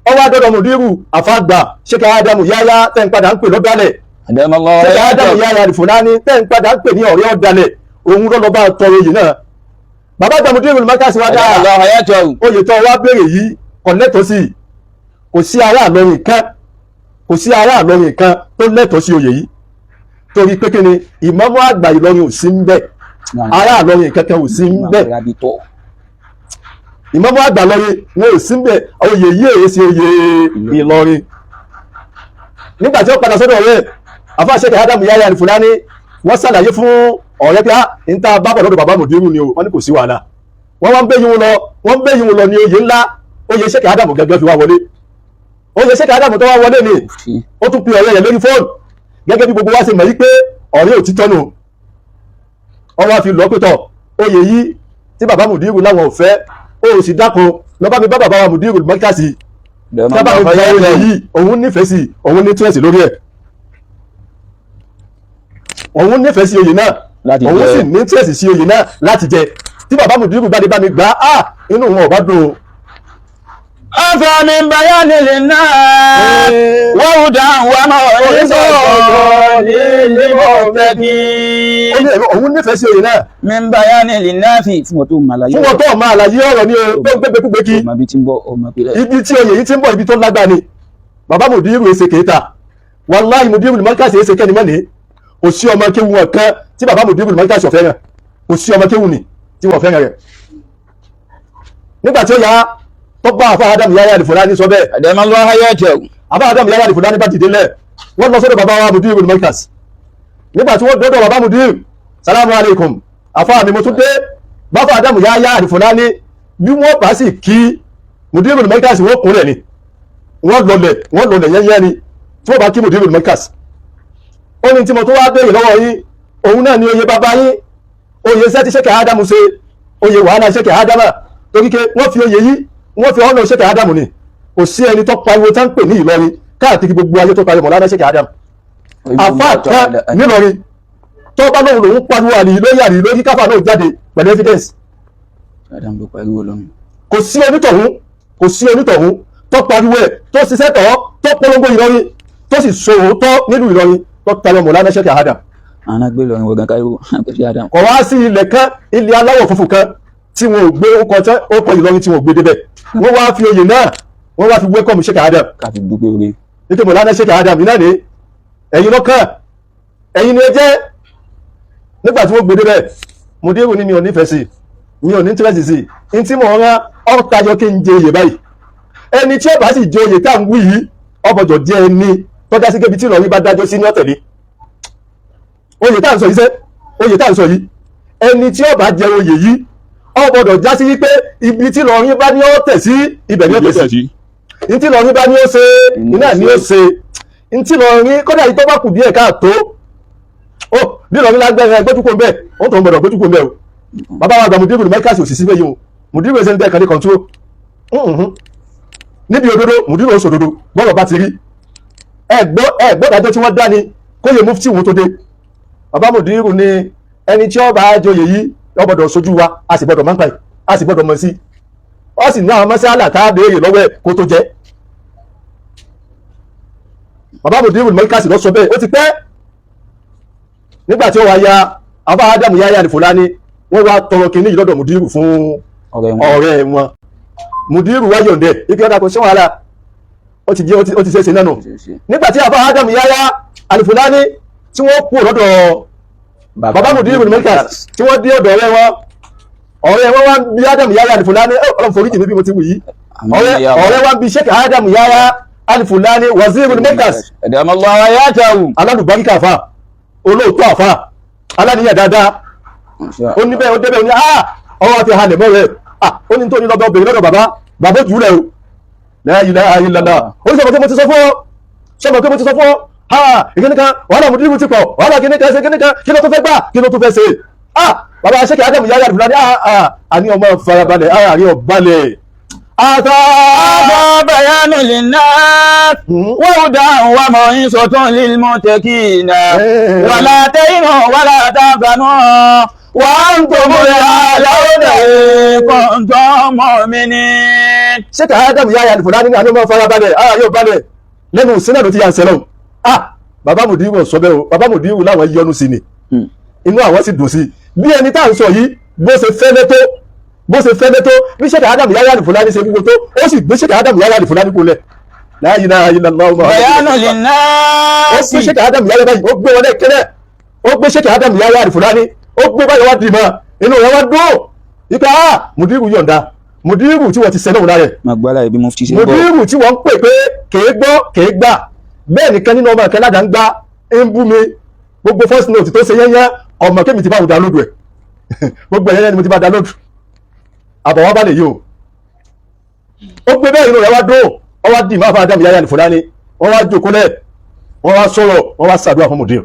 Ọwọ́ adọ́dọ̀ mùdírù àfàgbà Sheikh Ádámù Yáyá tẹ́ ń padà ń pè lọ́dálẹ̀. أدام الله Sheikh Ádámù حياته. Yáyá Fúlàní tẹ́ ń padà ń pè ní ọ̀rẹ́ ọ̀dàlẹ̀, òun lọ́lọ́ bá tọrọ oyè náà. Bàbá àgbà mùdírù Markaz wá أدام dáa الله حياته. Oyè tó wá béèrè yìí kò lẹ́tọ̀ọ́ sí i. Kò sí ará Ìlọrin kan, kò sí ará Ìlọrin kan tó lẹ́tọ̀ọ́ sí oyè yìí, torí pé kí ni? Ìmáàmù àgbà Ìlọrin ò sí ń bẹ̀, ará Ìlọrin kankan ò sí ń bẹ̀. Ìmáàmù àgbà Ìlọrin wọn ò sí ń bẹ̀. Oyè yìí èyí sí oyè Ìlọrin. Nígbà tí ó padà sọ́dọ̀ ọ̀rẹ́ àfáà Sheikh Ádámù Yáyá Fúlàní, wọ́n ṣàlàyé fún ọ̀rẹ́ pé ń tá bá bọ̀ lọ́dọ̀ bàbá mùdírù ni o. Wọ́n ní kò sí wàhálà. Wọ́n wá ń bẹ́yìn wọn lọ, wọ́n ń bẹ́yìn wọn lọ ní oyè ńlá, oyè Sheikh Ádámù gẹ́gẹ́ fi wá wọlé. Oyè Sheikh Ádámù tó wá wọlé ni ó tún pe ọ̀rẹ́ rẹ̀ lórí fóònù, gẹ́gẹ́ bí gbogbo wa ṣe mọ̀ yí pé ọ̀rẹ́ òtítọ́ nù. Wọ́n wá fi lọ́ pẹ́tọ̀ oyè yìí tí bàbá mùdírù láwọn ò fẹ́, ó sì dákun lọ́ba mi bá bàbá wa mùdírù Markaz tábà mi gba oyè yìí, òun nífẹ̀ẹ́ sí, òun ní túwẹ̀sì lórí ẹ̀, òun nífẹ̀ẹ́ sí oyè náà, òun sì ní túwẹ̀sì sí oyè náà láti jẹ. Tí bàbá mùdírù bá dé bá mi gbà á, inú wọn ò bá dùn o. هذا من بيان للناس وهدى وموعظة للمتقين. Ó ní òun nífẹ̀ẹ́ sí oyè náà. من بيان للناس fún wọn tó mọ àlàyé. Fún wọn tó ọmọ àlàyé ọ̀rọ̀ ni o, tó ń gbégbé kúgbé kí. Ọmọ ibi tí ń bọ̀, ọmọ ìpìlẹ̀. Ibi tí oyè yìí ti ń bọ̀, ibi tó lágbàá ni. Bàbá mùdírù èsè kéta, wàláhì, mùdírù Markaz èsè kẹ́ni mọ́ni. Kò sí ọmọ kéwu wọn kan tí bàbá mùdírù Markaz ò fẹ́ràn. Kò sí ọmọ kéwu ni tí wọ́n fẹ́ràn rẹ̀. Nígbà tí ó yá tó bá àfa Ádámù Yáyá Al-Fulani sọ bẹ́ẹ̀, أدام الله حياته. Àfa Ádámù Yáyá Al-Fulani bá dìde lẹ̀, wọ́n lọ sọ́dọ̀ bàbá wa mùdírù Markaz. Nígbà tí wọ́n dọ́dọ̀ bàbá mùdírù, "Salamu alaykum, àfa mi, mo tún dé." Bàbá Ádámù Yáyá Al-Fulani, bí wọ́n bá sì kí mùdírù Markaz, wọ́n kúnlẹ̀ ni, wọ́n lọlẹ̀, wọ́n lọlẹ̀ yẹ́nyẹ́ ni tí wọ́n bá kí mùdírù Markaz. Ó ní tí mo tó wá béèrè lọ́wọ́ yín, òun náà ni oyè bàbá yín, oyè iṣẹ́ tí Sheikh Ádámù ṣe, oyè wàhálà Sheikh Ádámù, torí pé wọ́n fi oyè yìí, wọ́n fi ọ̀nà Sheikh Ádámù ni. Kò sí ẹni tó pariwo tá ń pè ní Ìlọrin káàkiri gbogbo ayé tó pariwo Mọ̀lánà Sheikh Ádámù. Àfa kan nílọrin tó bá lóun lòun pariwo àlì lórí àlì lórí káfà náà jáde pẹ̀lú evidence. Adam ló pariwo lọ́nà. Kò sí onítọ̀hún, kò sí onítọ̀hún tó pariwo ẹ̀, tó ṣiṣẹ́ tọ̀, tó polongo Ìlọrin, tó sì so òótọ́ nílùú Ìlọrin tó tayọ Mọ̀lánà Sheikh Ádámù. Àwọn agbé lọrin wọ̀gán káríwó àpẹẹrẹ Adam. Kò wá sí ilẹ̀ kan, ilẹ̀ aláwọ̀ funfun kan tí wọn ò gbé ókọ tẹ́ ókọ Ìlọrin tí wọn ò gbé débẹ̀. Wọ́n wá fi oyè náà, wọ́n wá fi welcome Sheikh Adam. Káfí dúpẹ́ orí. Nítorí Mọ̀lánà Sheikh Adam iná ní ẹ̀yin lọ́kàn, ẹ̀yin ni ẹ jẹ́. Nígbà tí wọ́n gbé débẹ̀, mùdírù ní mi ò nífẹ̀ẹ́ sí, mi ò ní interest sí ní tí mò ń rán ọ́ tayọ kí n jẹ oyè báyìí. Ẹni tí ó bá sì jẹ oyè tá à ń wí yìí, ọbọ̀jọ̀ jẹ́ ẹni tọ́já sí kébi tí Ìlọrin bá dájọ́ sí ní ọ̀tẹ̀lé. Oyè tá à ń sọ yìí sẹ́, oyè tá à ń sọ yìí, ẹni tí ó bá jẹ oyè yìí, ó gbọ́dọ̀ já sí wípé ibi tí Ìlọrin bá ní ó tẹ̀ sí, ibẹ̀ ní ó tẹ̀ sí. Ní tí Ìlọrin bá ní ó ṣe, iná ní ó ṣe. Ní tí Ìlọrin kódà yìí tó bá kù díẹ̀ káàtó, ó bí Ìlọrin lágbára gbójúkò ń bẹ̀, ó tó ń gbọ́dọ̀ gbójúkò ń bẹ̀ o. Bàbá wa àgbà mùdírù Markaz òsì síbẹ̀ yìí o. Mùdírù ẹsẹ̀ ń bẹ́ẹ̀ kan ní kọ̀ǹtúrò níbi òdodo. Mùdírù oṣù òdodo bọ́ọ̀lù bá ti rí. Ẹ̀gbọ́ ẹ̀gbọ́ ìdájọ́ tí wọ́n dá ni kóyè mufti wọn tó dé. Bàbá mùdírù ni ẹni tí ó bá joyè yìí, ó gbọ́dọ̀ sojú wa, a sì gbọ́dọ̀ mọ́ńpà, a sì gbọ́dọ̀ mọ̀ sí, ó sì ní àwọn mọ́sálà tá a béèrè lọ́wọ́ ẹ̀ kó tó jẹ́. Bàbá mùdírù Markaz lọ sọ bẹ́ẹ̀, ó ti pẹ́. Nígbà tí ó wá ya àbá Ádámù Yáyá Al-Fulani, wọ́n wá tọrọ kìíní yìí lọ́dọ̀ mùdírù fún ọ̀rẹ́ wọn. Mùdírù wá yọ̀ǹdẹ̀ ike ọ̀dà, kò sí wàhálà, ó ti jẹ́, ó ti ṣe é ṣe náà nù. Nígbà tí àbá Ádámù Yáyá Al-Fulani tí wọ́n kú lọ́dọ̀ bàbá mùdírù Markaz, tí wọ́n dé ọ̀dọ̀ ọ̀rẹ́ wọn, ọ̀rẹ́ wọn wá ń bí Ádámù Yáyá Al-Fulani, Ọlọ́run foríjì mi bí mo ti wù yìí, ọ̀rẹ́ wa ń bí Sheikh Ádámù Yáyá Al-Fulani wazirul Markaz. Alálùbáríkà àfà, olóòótọ́ àfà, aláníyàn dáadáa. Ó ní bẹ́ẹ̀, ó débẹ̀, ó ní ah, ọwọ́ àti halẹ̀ mọ́ rẹ̀. Ah, ó ní tó ní lọ́bẹ̀ obìnrin lọ́dọ̀ bàbá, bàbá jù lẹ̀ o. La ilaha illallah. Ó ní sọ̀rọ̀ pé mo ti sọ fún ọ, sọ̀rọ̀ pé mo ti sọ fún ọ. Ha, ìkíní kan wàhálà mùdírù ti pọ̀, wàhálà kíní kan ṣe kíní kan, kí ló tún fẹ́ gbà, kí ló tún fẹ́ ṣe? Ah, bàbá Sheikh Ádámù Yáyá Al-Fulani, ah ah, àní ọmọ farabalẹ̀, ara rí ọbalẹ̀. Ata هذا بيان للناس وهدى وموعظة للمتقين. ولا تهنوا ولا تحزنوا وأنتم الأعلون إن كنتم مؤمنين. Sheikh Adam Yahya Al-Fulani ní àná máa fara balẹ̀, ara yóò balẹ̀ lẹ́nu sínú ló ti yà ń sẹ́lọ̀. Ah, bàbá Mùdírù sọ bẹ́ẹ̀ o, bàbá Mùdírù láwọn yọnu sí ni, inú àwọn sì dùn sí bí ẹni tá à ń sọ yìí bó ṣe fẹ́lẹ́ tó, bó ṣe fẹ́lẹ́ tó, bí Sheikh Adam Yahya Al-Fulani ṣe wúwo tó, ó sì gbé Sheikh Adam Yahya Al-Fulani kulẹ̀. La ilaha illallah. بيان ó للناس gbé Sheikh Adam Yahya báyìí, ó gbé wọlé kẹlẹ, ó gbé Sheikh Adam Yahya Al-Fulani, ó gbé báyìí wá dì mọ́, inú rẹ̀ wá dùn ipa. Ah, Mùdírù yọ̀ǹda, Mùdírù tí wọ́n ti sẹ́lẹ̀ wọn lára ẹ̀, Ma gbọ́ láyé bí mufti ṣe ń bọ̀. Mùdírù tí wọ́n ń pè pé kèé gbọ́ kèé gbà, bẹ́ẹ̀ nìkan nínú ọmọ ìkẹ́ ládàá ń gbá ń bú mi. Gbogbo first note tó ṣe yẹ́nyẹ́, ọmọ kémi ti bá wọn download ẹ̀, gbogbo ẹ̀yẹ́yẹ́ ni mo ti bá download. Àbọ̀ wá bá lè yí o. Ó gbé bẹ́ẹ̀, inú rẹ̀ wá dùn, wọ́n wá dì máa fa Adam Yahya Al-Fulani, wọ́n wá jókòólẹ̀, wọ́n wá sọ̀rọ̀, wọ́n wá ṣàdúrà fún Mùdírù.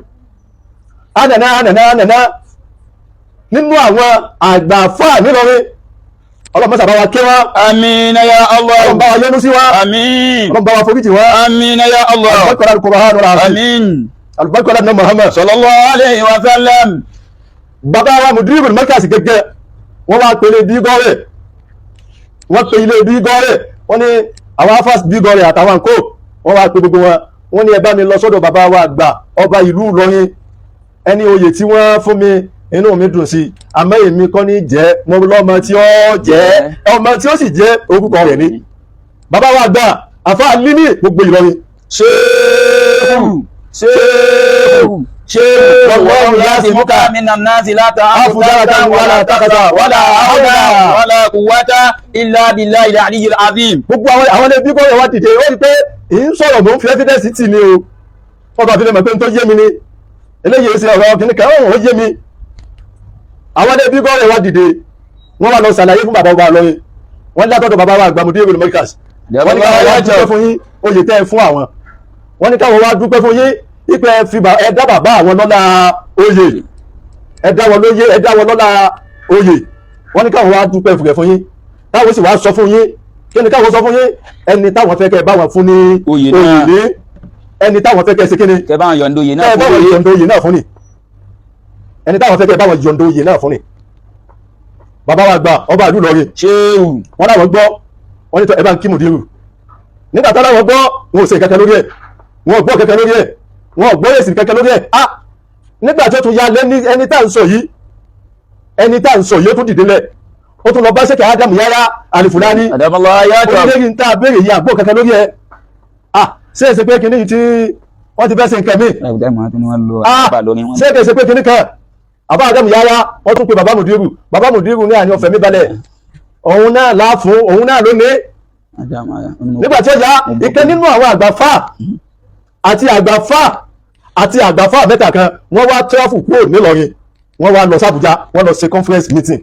Ànàná ànàná ànàná nínú àwọn àgbààfáà nílọrin, ọlọ́mọ sábà wa ké wá. آمين يا الله. Ọlọ́mọ bá wa yọ́nú sí wa. آمين. Ọlọ́mọ bá wa foríjì wá. آمين يا الله. Alùbáríkà Al-Qur'an al-Azim. آمين. Alùbáríkà náà Muhammad. صلى الله عليه وسلم. Bàbá wa Mudirul Markaz gẹ́gẹ́, wọ́n wá pèlè bí gọ́rẹ̀, wọ́n pe ilé bí gọ́rẹ̀, wọ́n ní àwọn afas bí gọ́rẹ̀ àtàwọn kó wọ́n wá pe gbogbo wọn, wọ́n ní ẹ bá mi lọ sọ́dọ̀ bàbá wa àgbà ọba ìlú Ìlọrin, ẹni oyè tí wọ́n fún mi, inú mi dùn sí i, àmọ́ èmi kọ́ ní jẹ́, mo lọ́mọ tí ó jẹ́, ọmọ tí ó sì jẹ́ orúkọ rẹ̀ ní bàbá wa àgbà àfa límì gbogbo Ìlọrin. شيخ شيخ شيخ. والله يعصمك من الناس لا تعرف أفضل ولا تخشى ولا حول ولا قوة إلا بالله العلي العظيم. Gbogbo àwọn ẹbí kọ́ ẹ̀ wá dìde, ó rí pé ì ń sọ̀rọ̀, mò ń fi evidence tì ní o, wọ́n bá fi lè mọ̀ pé n tó yé mi ni eléyìí ṣe ọ̀rọ̀ kìíní kan, ó yé mi. Àwọn ẹbí kọ́ ẹ̀ wá dìde, wọ́n wá lọ ṣàlàyé fún bàbá ọba Ìlọrin, wọ́n látọ̀dọ̀ bàbá wa àgbà Mudirul Markaz, wọ́n ní káwọn wá dúpẹ́ fún yín oyè tẹ́ ẹ fún àwọn, wọ́n ní káwọn wá dúpẹ́ fún yín ipe ẹ fi ẹ dá bàbá àwọn lọ́lá oyè, ẹ dá wọn lóyè, ẹ dá wọn lọ́lá oyè, wọ́n ní káwọn wá dúpẹ́ fún yín, táwọn sì wá sọ fún yín, kí ni káwọn sọ fún yín? Ẹni táwọn fẹ́ kẹ́ ẹ bá wọn fún ní oyè náà. Ní ẹni táwọn fẹ́ kẹ́ ẹ ṣe kí ni? Kẹ bá wọn yọ̀ǹda oyè kẹ́ náà ẹ bá fún wọn oyè. yọ̀ǹda oyè náà fún ni, ẹni táwọn fẹ́ kẹ́ ẹ bá wọn yọ̀ǹda oyè náà fún ni. Bàbá wa gba ọba ìlú Ìlọrin, ṣéwù. wọ́n láwọn gbọ́, wọ́n ní tọ́ ẹ bá ń kí Mùdírù. Nígbà tó láwọn gbọ́, wọn ò ṣe kankan lórí ẹ̀, wọn ò gbọ́ kankan lórí ẹ̀, wọn ò gbọ́ èsì kankan lórí ẹ̀. Ah, nígbà tó tún ya lẹ́ni, ẹni tá à ń sọ yìí, ẹni tá à ń sọ yìí, ó tún dìde lẹ̀, ó tún lọ bá Sheikh Adam Yahya Al-Fulani. Àdàmọ́lá yàtọ̀. Onílé ní tá a béèrè yìí, àgbọ̀ kankan lórí ẹ̀. Ah, ṣé èsì pé kinní yìí tí wọ́n ti fẹ́ ṣe nǹkan míì? Ẹ̀wùdá ìmọ̀ àti wọn lọ Ah, àbá lórí wọn. ṣé kèsè pé kinní kan àbá Adam Yahya? Wọ́n tún pe bàbá Mùdírù, bàbá Mùdírù ní àní ọ̀fẹ́ mi balẹ̀, òun náà láàfún, òun náà ló ní. Nígbà tí ó yá, ìkan nínú àwọn àgbàfà àti àgbàfà àti àgbàfà mẹ́ta kan, wọ́n wá travel kúrò nílọrin, wọ́n wá lọ sàbújá, wọ́n lọ ṣe conference meeting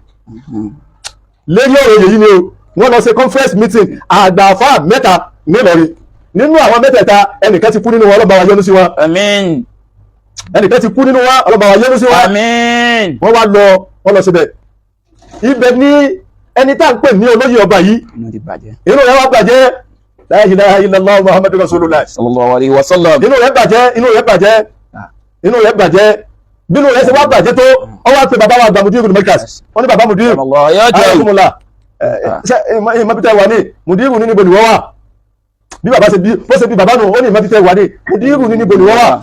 lérí ọ̀rọ̀ yìí ni o. Wọ́n lọ ṣe conference meeting, àgbàfà mẹ́ta nílọrin. Nínú àwọn mẹ́tẹ̀ẹ̀ta, ẹnìkan ti kú nínú wọn, ọlọ́ba wa yọ́nú sí wọn. Àmín. Ẹnìkan ti kú nínú wọn, ọlọ́ba wa yọ́nú sí wọn. Àmín. Wọ́n wá lọ, wọ́n lọ síbẹ̀. Ibẹ̀ ní ẹni tá à ń pè ní olóyè ọba yìí, Inú ti bàjẹ́. inú rẹ̀ wá bàjẹ́. La ilaha illallah Muhammadu Rasulullah. Sallallahu alayhi wa sallam. Inú rẹ̀ bàjẹ́, inú rẹ̀ bàjẹ́, inú rẹ̀ bàjẹ́. Bínú rẹ̀ ṣe wá bàjẹ́ tó, ọ wá pé bàbá wa àgbà Mudirul Markaz, wọ́n ní bàbá Mudiru, Àdàmọ́lá yàtọ̀. ayọ̀kúnmọ̀lá ìmọ̀bítẹ́ wà ní. Mudiru ní níbo ni wọ́n wà? Bí bàbá ṣe bí, bó ṣe bí bàbá nù, ó ní ìmọ̀bítẹ́ wà ní. Mudiru ní níbo ni wọ́n wà?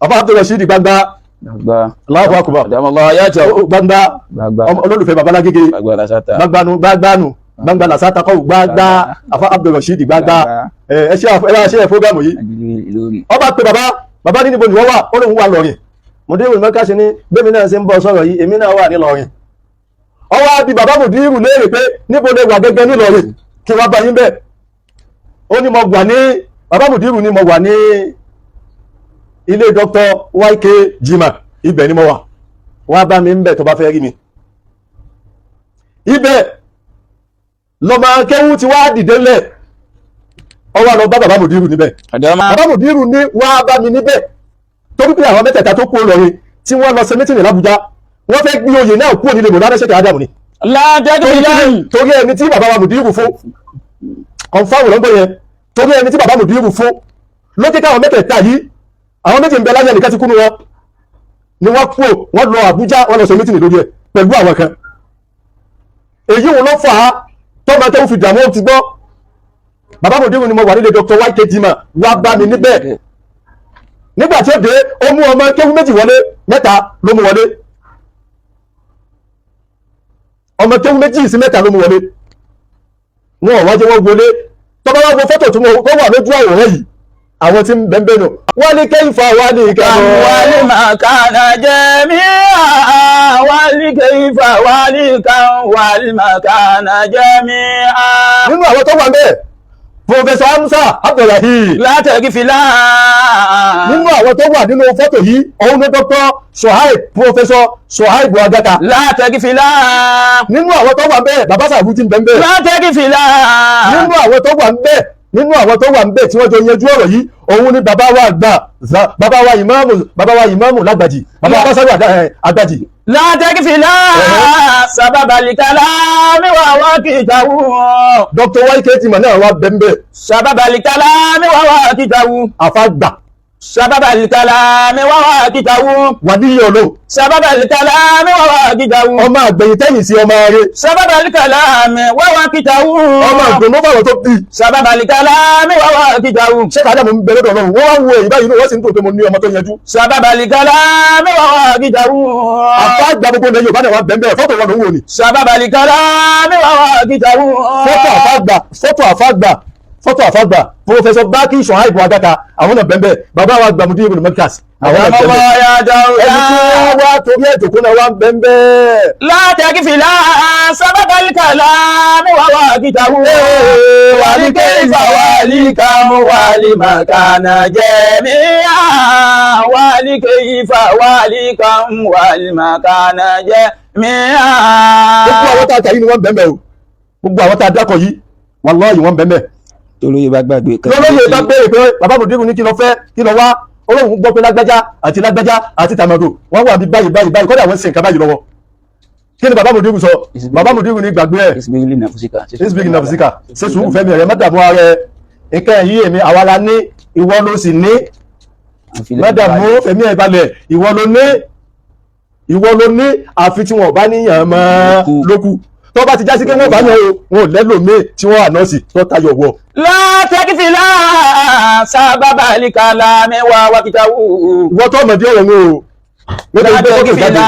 Bàbá Abdul Rasheed gbangba. Gbàgbà. Allahu akbar. Àdàmọ́lá yàtọ̀. Gbangba. Gbàgbà. Olólùfẹ́ babalágége. Gbàgbà lásàtà. Gbangbanu gbangbanu gbangba làṣàtà kọ́ gbangba, afa Abdul Rasheed gbangba. Ẹ ṣe ẹ ṣe fúrógámù yìí. Lórí. Ọba pé bàbá, bàbá ní níbo ni wọ́n wà? Ó lóun wà lọ́rin. Mùdírù Markaz ní bẹ́ẹ̀ náà ṣe ń bọ́ sọ̀rọ̀ yìí, èmi náà wà nílọrin. Ọwọ́ àbí bàbá Mùdírù léèrè pé níbo lè wà gẹ́gẹ́ nílọrin kí wọ́n bá yín bẹ́ẹ̀? Ó ní mo wà ní, bàbá Mùdírù ní mo wà ní ilé Dr. YK Jima, ibẹ̀ ni mo wà, wọ́n á bá mi ń bẹ̀ tó bá fẹ́ rí mi. Ibẹ̀ lọ́mọ akẹ́wù ti wá dìde ńlẹ̀, ọwọ́ lọ bá bàbá Mùdírù níbẹ̀. Àdàmọ́. Bàbá Mùdírù ní wá bá mi níbẹ̀, torí pé àwọn mẹ́tẹ̀ẹ̀ta tó kú lọ́rin tí wọ́n lọ ṣe meeting l'Ábújá, wọ́n fẹ́ gbé oyè náà kúrò nílé Mọ̀lánà Sheikh Adam ni. Látẹ́tù. Torí ẹni tí bàbá wa Mùdírù fún confirm lọ́gbọ̀n yẹn, torí ẹni tí bàbá Mùdírù fún ló jẹ́ káwọn mẹ́tẹ̀ẹ̀ta yìí, àwọn méjì ń bẹ láyé, ẹnìkan ti kú nínú wọn, ni wọ́n kúrò, wọ́n lọ Àbújá, wọ́n lọ ṣe meeting lórí ẹ̀ pẹ̀lú àwọn kan. Èyí wọn ló fà á. Tọ́mọ tó fi dààmú ó ti gbọ́. Bàbá mùdírù ni mo wà nílé Dr. YK Jimoh, wá bá mi níbẹ̀. Nígbà tí ó dé, ó mú ọmọ kéwú méjì wọlé, mẹ́ta ló mú wọlé, ọmọ kéwú méjì sí mẹ́ta ló mú wọlé. Wọn ò wájú wọn wọlé. Tọ́ba wá wo fọ́tò tó wà lójú àwòrán yìí, àwọn tí ń bẹ́ẹ̀ nù wọ́n ní kẹ́yìnfà wà ní ìkànnì. والمكان جميعا والكيف والكم والمكان جميعا. Nínú àwọn tó wà ń bẹ́ẹ̀, Professor Hamza Abdullahi. لا تغفلا. Nínú àwọn tó wà nínú fọ́tò yìí, òun ní Dr. Sohaib, Professor Sohaib Agata. لا تغفلا. Nínú àwọn tó wà ń bẹ́ẹ̀, bàbá Sàrú ti ń bẹ́ẹ̀ bẹ́ẹ̀. لا تغفلا. Nínú àwọn tó wà ń bẹ́ẹ̀, nínú àwọn tó wà ń bẹ́ẹ̀ tí wọ́n jọ yanjú ọ̀rọ̀ yìí, òun ni bàbá wa àgbà, bàbá wa ìmáàmù, bàbá wa ìmáàmù Lágbàjì, bàbá wa Sàrú Àgbàjì. لا تغفلا سبب الكلام ووقته. Dr. YK Jimoh náà wà bẹ́ẹ̀ bẹ́ẹ̀. سبب الكلام ووقته. Àfàgbà. سبب الكلام ووقته. Wà níyì ọlọ́run. سبب الكلام ووقته. Ọmọ àgbẹ̀yìn tẹ́yìn sí ọmọ rẹ̀. سبب الكلام ووقته. Ọmọ àgbọ̀n bàbá tó bí. سبب الكلام ووقته. Ṣé kàdá mo ń bẹ lọ́dọ̀ Ọlọ́run, wọ́n wá wo èyí báyìí, wọ́n sì ń tó pé mo ní ọmọ tó yanjú. سبب الكلام ووقته. Àfàgbà gbogbo ilẹ̀ Yorùbá náà wà bẹ́ẹ̀ bẹ́ẹ̀. Fọ́tò wọn ló ń wò ni. سبب الكلام ووقته. Fọ́tò àfàgbà, fọ́tò àfàgbà, fọ́tò àfàgbà, Professor Baki Sohaib Agata, àwọn náà bẹ́ẹ̀ bẹ́ẹ̀. Bàbá wa Gbàmúdí Ibn Markaz, àwọn náà bẹ́ẹ̀ bẹ́ẹ̀. يا Ẹni tí wọ́n دولة wá torí ẹ̀jọ̀kú náà wá bẹ́ẹ̀ bẹ́ẹ̀. لا تغفلا سبب الكلام ووقته ولكيف ولكم ولمكان جميعا ولكيف ولكم ولمكان جميعا. Gbogbo àwọn tá a kà yìí ni wọ́n bẹ́ẹ̀ bẹ́ẹ̀ o. Gbogbo àwọn tá a dákọ̀ yìí, wàláhì, wọ́n bẹ́ẹ̀ bẹ́ẹ̀. Tolóye bá gbàgbé kan. Lọ́lọ́yè bá béèrè pé bàbá mùdírù ní kí lọ fẹ́, kí lọ wá, olóhùn gbọ́ pé lágbájá àti lágbájá àti tàmàdò wọ́n wà bí báyìí báyìí báyìí, kọ́dà wọ́n ń ṣe nǹkan báyìí lọ́wọ́. Kí ni bàbá mùdírù sọ? Bàbá mùdírù ní gbàgbé ẹ̀. Ismaili nafusika. Isbig nafsika, ṣe sùúrù fẹ́mi rẹ̀, má dààmú ara ẹ̀. Nǹkan yìí èmi àwa la ní, ìwọ ló sì ní. Má dààmú, fẹ̀mí ẹ̀ balẹ̀, ìwọ ló ní, ìwọ ló ní. Àfi tí wọn ò bá níyàn mọ́ lókù, tó bá ti já sí pé wọ́n bá yàn o, wọn ò lẹ́lòmíì tí wọ́n ànọ́ọ̀sì tó tayọ̀ wọ̀. لا تغفلا سبب الكلام ووقته. Ìwọ tó mọ̀dí ọ̀rọ̀ wọn o, nítorí لا pé fọ́tò jáde, تغفلا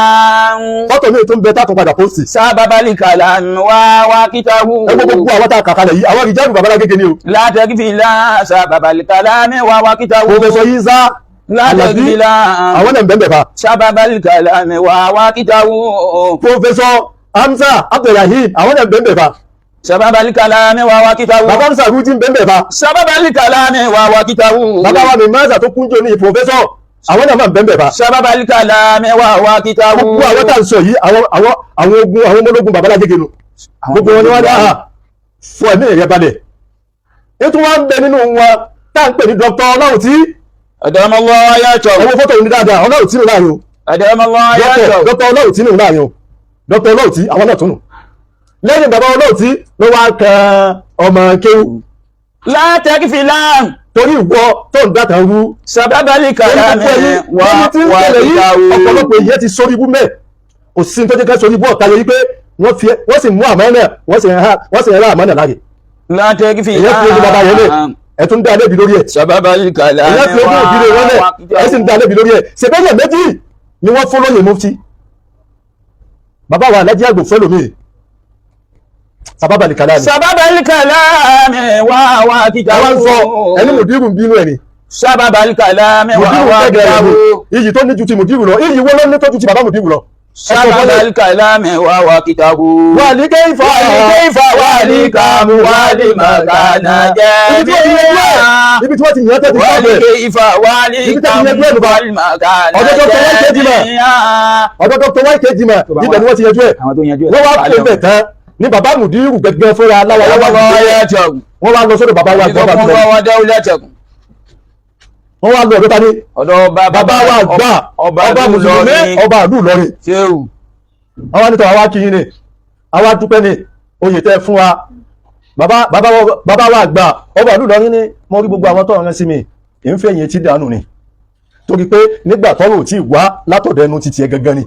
fọ́tò mi tó ń bẹ tákùn padà pósì. سبب الكلام ووقته. Ẹgbẹ́ gbogbo àwọn tá a kà kalẹ̀ yìí, àwọn ìjáàbù babalá gẹ́gẹ́ ni o. لا تغفلا سبب الكلام ووقته. Professor Isa لا Alabi, تغفلا àwọn náà ń bẹ́ẹ̀ bẹ́ẹ̀ fa. سبب الكلام ووقته. Professor Hamza Abdulrahim, àwọn náà ń bẹ́ẹ̀ bẹ́ẹ̀ fa. سبب الكلام ووقته. Bàbá Hamza Ruti ń bẹ́ẹ̀ bẹ́ẹ̀ fa. سبب الكلام ووقته. Bàbá wa mi Maza tó kúnjó ní Professor, àwọn náà máa ń bẹ́ẹ̀ bẹ́ẹ̀ fa. سبب الكلام ووقته. Gbogbo àwọn tá à ń sọ yìí, àwọn ogun, àwọn ọmọ ológun babalá gẹ́gẹ́ nu, gbogbo wọn ni wọ́n dá fọ ẹ̀mí rẹ̀ balẹ̀. Ètò wa ń bẹ nínú wọn tá à ń pè ní Dr. Ọláòtí. أدام الله حياته. Ẹwọ fọ́tò òní dáadáa, Ọláòtí nù láàrin o. أدام الله حياته. Dr. Ọláòtí nù láàrin o. Dr. Ọláòtí, àwọn náà tún nù. Lẹ́yìn bàbá Ọláòtí ló wá kan ọmọ kéwú. لا تغفلا Torí ìwọ tó ń dáta rú سبب الكلام lórí tí ń tẹ̀lé yìí, ọ̀pọ̀lọpọ̀ èyí ti sórí ibú mẹ́. Kò sí tó jẹ́ ká sórí ibú ọ̀tá yẹ wípé wọ́n fi wọ́n sì mú àmánà, wọ́n sì ń rá àmánà láre. لا تغفلا Èyí fi ojú bàbá yẹn lẹ̀, ẹ̀ tún dá lẹ́bi lórí ẹ̀. سبب الكلام Èyí fi ojú òbí rẹ̀ wọ́n lẹ̀, ẹ̀ sì ń dá lẹ́bi lórí ẹ̀. Ṣèbẹ́yẹ méjì ni wọ́n fún lóye mufti. Bàbá wa Alájí Àgbò fẹ́ lómi sábàbà nìkan láàrin. سبب الكلام ووقته. Àwọn sọ ẹni mùdírù ń bínú ẹ̀ ni. سبب الكلام Mùdírù tẹ́gẹ̀ẹ́ rẹ̀ ووقته. ni iyì tó ní ju ti mùdírù lọ, iyì wọ́n ló ní tó ju ti bàbá mùdírù lọ. سبب الكلام ووقته. Wà ní kéfà ولكيف ولكم ولمكان جميعا. Ibi tí wọ́n ti yàn tẹ́tí sáfẹ̀. ولكيف ولكم ولمكان Ọjọ́ tó tẹ́lẹ̀ kejì mà. جميعا. Ọ̀dọ̀ Dr. YK Jimoh, ibẹ̀ ni wọ́n ti yanjú ẹ̀. Àwọn tó yanjú ẹ̀. Wọ́n wá kó bẹ̀ tán ní bàbá mùdírù gẹ́gẹ́ fúnra láwa wọ́n wá lọ sọ́dọ̀ bàbá wa gbọ́ bàbá wọ́n wá lọ ọ̀dọ̀ ta ni? Ọ̀dọ̀ Bàbá wa gbà, ọba mùsùlùmí, ọba ìlú Ìlọrin. Ṣéwù. Àwọn nítọ̀ àwa kí yín ni, àwa dúpẹ́ ni oyè tẹ́ fún wa. Bàbá wa gbà, ọba ìlú Ìlọrin ní mo rí gbogbo àwọn tó rán sí mi, èyí ń fẹ́ yẹn tí dànù ni, torí pé nígbà tọ́rọ̀ ò tí ì wá látọ̀dọ̀ ẹnu títí ẹ gangan ni.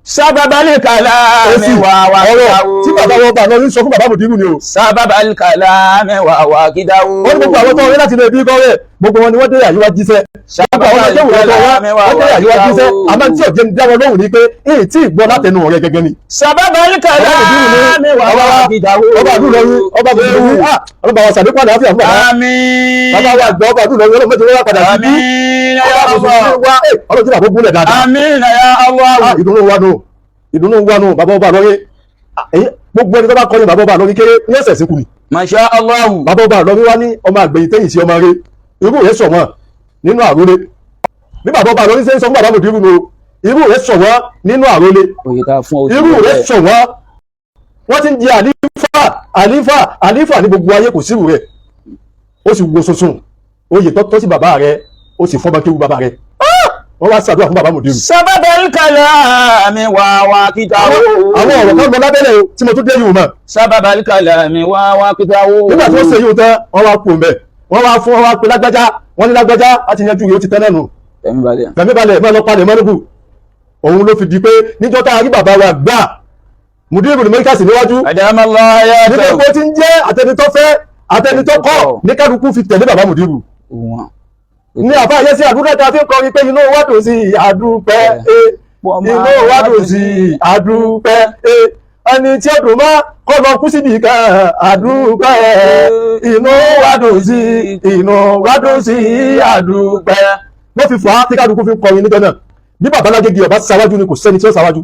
Sábàbálì kàlámì wà wà ọ̀rọ̀ kídáwó. tí bàbá wọn bá lọ ní sọ fún bàbá mùdírù ni o. Sábàbálì kàlámì wà wà kídáwó. Wọ́n ní gbogbo àwọn tó rí láti ilé ibi kọ́ rẹ̀, gbogbo wọn ni wọ́n dé àyíwá jíṣẹ́. Gbogbo àwọn tó wù lọ́tọ̀ wá, wọ́n dé àyíwá jíṣẹ́. Àmọ́ tí ọ̀jẹ̀ ń dá wọn lóhùn ni pé èyí tí ì gbọ́ látẹnu rẹ̀ gẹ́gẹ́ ni. Sábàbálì kàlámì wà wà kídáwó. Ọba àdúrà lọ́rùn, ọba àdúrà ah, ọlọ́ba wa sàdékù àlàáfíà fún bàbá. Àmín. Bàbá wa gbọ́ ọba àdúrà lọ́rùn, ọlọ́mọdé wọn padà sí bí. Àmín ya Ọba Allah. mùsùlùmí wa, ọlọ́run tí bàbá gúnlẹ̀ dáadáa. Àmín ya Allah. Ah, ìdùnnú wa nù, ìdùnnú wa nù, bàbá ọba lọ́rí. Gbogbo ẹni tó bá kọ́ ni bàbá ọba lọ́rí kéré ní ọ̀sẹ̀ síkù ni. Masha Allah. Bàbá ọba lọ́rí wá ní ọmọ àgbẹ̀yìn tẹ́yìn sí ọmọ rẹ̀, irú rẹ̀ sọ̀wọ́n nínú àrólé. Bí bàbá ọba lọ́rí ṣe ń sọ fún bàbá mùdírù nù, irú rẹ̀ sọ̀wọ́n nínú àrólé. Oyè tá a fún ọ. Irú rẹ̀ sọ̀wọ́n. Wọ́n ti ń di àlífà, àlífà, àlífà ní gbogbo ayé, kò sírù rẹ̀. Ó sì wo sunsun oyè tó tọ́ sí bàbá rẹ̀, ó sì fọ́nbọ́n kéwu bàbá rẹ̀. Ah! Wọ́n wá ṣàdúrà fún bàbá mùdírù. Sábàbálì kàlámì wà wà kídáwó. Àwọn ọ̀rọ̀ kan lọ lábẹ́lẹ̀ o tí mo tún dé yìí mọ̀. Sábàbálì kàlámì wà wà kídáwó. Nígbà tí wọ́n ṣe yìí tán, wọ́n wá kú òǹbẹ̀, wọ́n wá fún, wọ́n wá pe lágbájá, wọ́n ní lágbájá láti yanjú yìí, ó ti tán náà nù. Ẹ̀mí balẹ̀. Fẹ̀mí balẹ̀, mọ́ lọ palẹ̀ mọ́nùkù. Òun ló fi di pé níjọ́ tá a rí bàbá wa gbà mùdírù ní mẹ́ríkà sí níwájú Àdàmọ́lá nígbà yàtọ̀. tó ti ń jẹ́ àtẹnitọ́ fẹ́ àtẹnitọ́ kọ̀ ní kálukú fi tẹ̀lé bàbá mùdírù. Wọn. Ní àbá yẹn sí àdúrà tá a fi ń kọrin pé inú wa dùn sí àdúpẹ́, inú wa dùn sí àdúpẹ́, ẹni tí ó dùn mọ́ kọ́ lọ kú síbi kan àdúpẹ́, inú wa dùn sí, inú wa dùn sí àdúpẹ́. Ló fi fà á tí kálukú fi ń kọrin níjọ́ náà. Bí bàbá Lágége ọba ṣáwájú ni, kò sẹ́ni tí ó ṣáwájú.